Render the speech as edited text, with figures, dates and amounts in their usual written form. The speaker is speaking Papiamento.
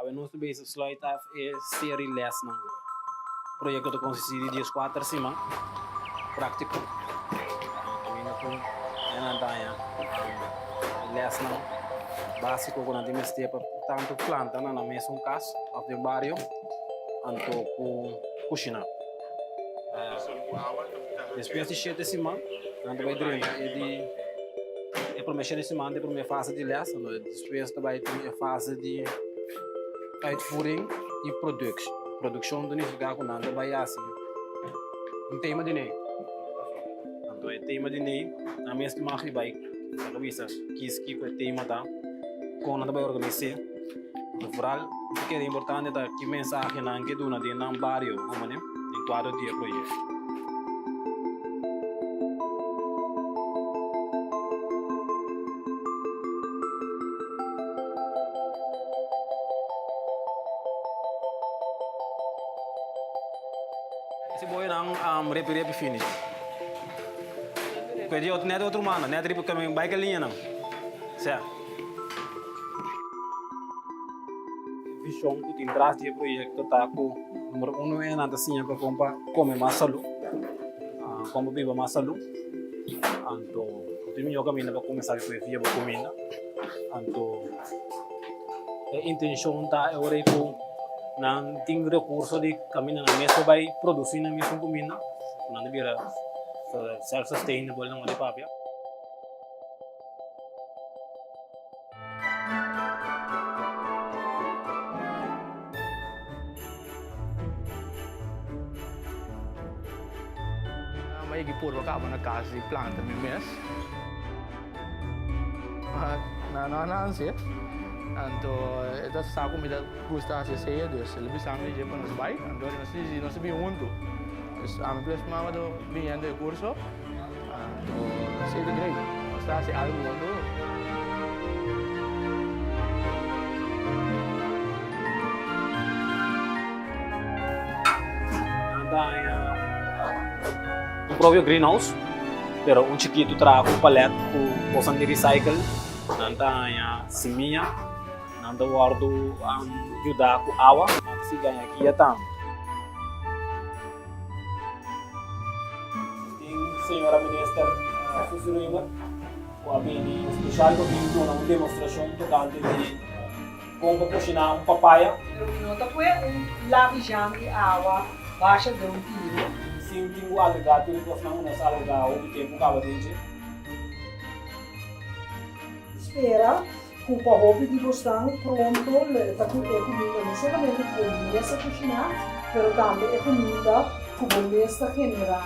Awe nos ta bezig sluit af e serie lesnan. Proyecto ta consisti di dieskuater siman practico. Caminda cu nan ta haña e lesnan basico cu nan tin mester pa tanto planta na nan mesun cas of den bario anto cu cushina. Despues di shete siman nan ta bay drenta e di e prome shete siman ta e prome fase di les. Despues ta bai tin e fase di uitvoering i productie. Produccion ta nifiká ku nan ta bai hasi un tema di nei. Anto e tema di nei nan mes ta mag di bai ta bisa kis kiko e tema ta, kon nan ta bai organis'é. Anto vooral loke keda importante ta ki mensahe nan ke duna den nan bario den kuadro di e proyekto. Ese boyonan um repi repi fini. Kue di net otro manda, net riba kamin bai ke liñanan. Sea. Vision ku tin tras di e proyekto ta ku numero uno e nan ta siña pa kon pa kome mas salú, kon pa biba mas salú. Anto bo tin mihó kaminda pa kuminsá ku e via bo kuminda. Anto e intenshon ta e ora ei ku nan tin rekurso di kaminda nan mes por bai produsí nan mesun kuminda, ku nan ta bira self sustainable nan wòrdu papia. Mi a yega purba kaba na kas di planta mi mes. Na no a nanse, anto e ta sa ku mi ta gusta hasi esei, dus el a bisa mi dje pa nos bai, anto nos disi nos a bin huntu. Dus ami plus mama ta biniendo e kurso. Anto esei ta great. Nos ta hasi algu huntu. Nan ta haña un propio greenhouse, pero un chikitu traha ku palet ku kosnan di recycle. Nan ta haña simia, nan ta wòrdu yuda ku awa. Nan ta sigui haña guia tambe. Tin señora minister Suzy Römer ku a bini spesial pa bin duna un demostrashon tokante di kon pa kushiná un papaya. Pero mi no ta pue un lamijam di awa basha den un tiro. Sin tin ku agregá tur e kosnan ku nos a agregá hopi tempu kaba den dje. Spera ku pa hopi di bosnan pronto lo e ta ku e kuminda no solamente ku bo mes a kushiná, pero tambe e kuminda ku bo mes ta generá.